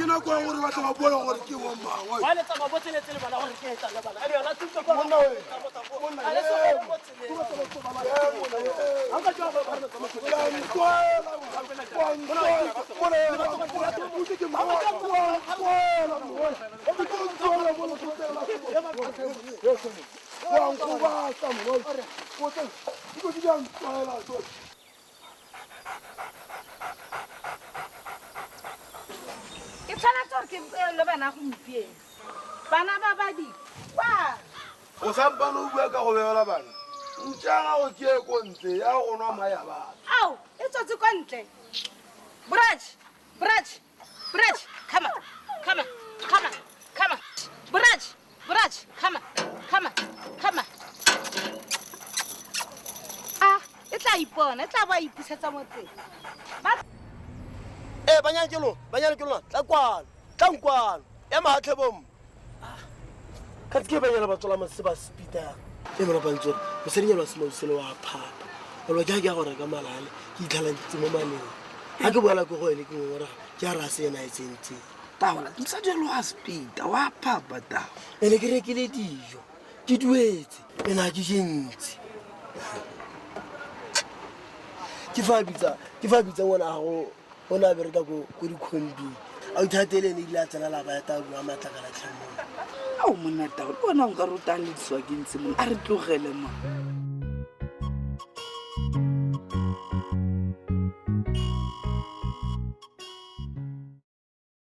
nako ya gore batla ba bone gore ke bomang. Wa le tsamaya bo tsele tsele bana gore ke etsa le bana. Anyway, la thuto kwa. Monna we. Monna. A le so bo tsele. Ha ka jwa ba ba re tsamaya. Ke tshwanetse gore ke eh, le bana gompieno bana ba ba di kwa. O sampane o bua ka go beola bana, ntša gago ke e ko ntle ya go nwa mae a batho. Ao, e tswetse kwa ntle. Brach, brach, brach, come on, come on, come on, come on. Brach, brach, come on, come on, come on. A e tla ipona, e tla bo a ipusetsa mo teng. Ee, banyane ke lona, banyane ke lona, tla kwano, tlang kwano, ya mahatlhe bomma. Ka ke banyana ba tswala mase ba speeda e mora bantse gore mosadinyana wa semausele wa phapa olo ke ke ya go reka malale ke itlhalantse mo maleng ga ke boela ko go ene ke ngongorega ke a rase ena e tsentseng. Taola, mosadi elo wa speeda, wa phapa tao. Ene ke rekile dijo, ke duetse, ene ga ke je ntsi. Ke fa a bitsa, ke fa a bitsa ngwana gago o ne a bereka ko ko dikhombing a ithatele, ene ile a tsena la ba ya ta bua matlakala tlhamong. Ao monna tao, le bona o ka rotang le diswa ke ntse monna, a re tlogele mo.